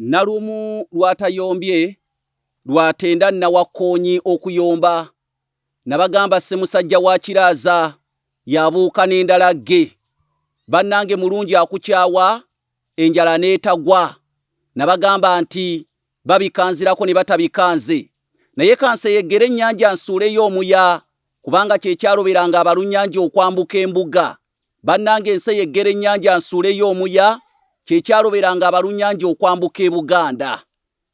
Nalumu lw'atayombye lw'atenda Nnawakkoonyi okuyomba. Nabagamba Ssemusajja wa Kiraaza y'abuuka n'endalagge. Bannange mulungi akukyawa enjala n'etagwa. Nabagamba nti babikanzirako ne batabika nze. Naye kanseyeggere ennyanja nsuuleyo omuya kubanga kye kyaloberanga abalunnyanja okwambuka embuga. Bannange nseyeggera ennyanja nsuuleyo omuya kye kyaloberanga abalunnyanja okwambuka e Buganda.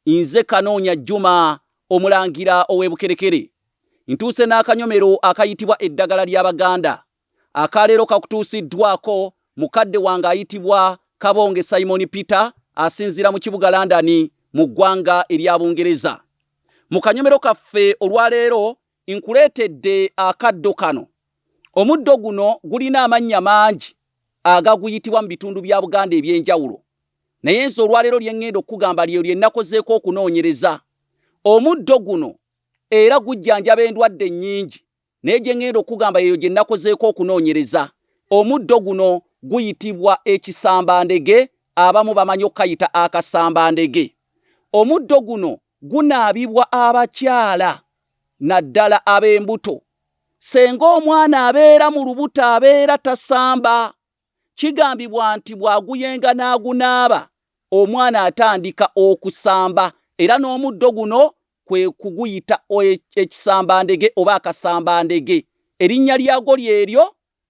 Nze Kanoonya Juma Omulangira ow'e Bukerekere. Ntuuse n'akanyomero akayitibwa Eddagala ly'Abaganda. Akaleero kakutuusiddwako mukadde wange ayitibwa Kabonge Simon Peter asinziira mu kibuga London mu ggwanga erya Bungereza. Mu kanyomero kaffe olwaleero nkuleetedde akaddo kano. Omuddo guno gulina amannya mangi agaguyitibwa mu bitundu bya Buganda eby'enjawulo. Naye nze olwaleero lye ŋŋenda okukugamba lye lye nnakozeeko okunoonyereza. Omuddo guno era gujjanjaba endwadde nnyingi naye gye ŋŋenda okukugamba yeyo gye nnakozeeko okunoonyereza. Omuddo guno guyitibwa ekisambandege, abamu bamanyi okukayita akasambandege. Omuddo guno gunaabibwa abakyala naddala ab'embuto. Senga omwana abeera mu lubuto abeera tasamba, kigambibwa nti bw'aguyenga n'agunaaba omwana atandika okusamba era n'omuddo guno kwe kuguyita ekisambandege oba akasambandege. Erinnya lyagwo lyeryo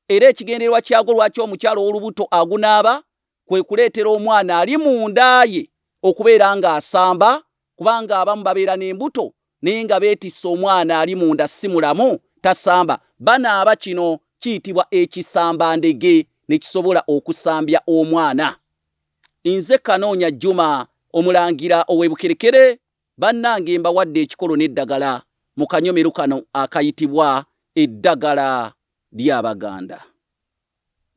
era ekigendererwa kyagwo lwaki omukyala ow'olubuto agunaaba kwe kuleetera omwana ali munda ye okubeera ng'asamba kubanga abamu babeera n'embuto naye nga beetisse omwana ali munda si mulamu tasamba banaaba kino kiyitibwa ekisambandege ne kisobola okusambya omwana. Nze Kanoonya Juma Omulangira ow'e Bukerekere bannange mbawadde ekikolo n'eddagala mu kanyomero kano akayitibwa eddagala ly'Abaganda.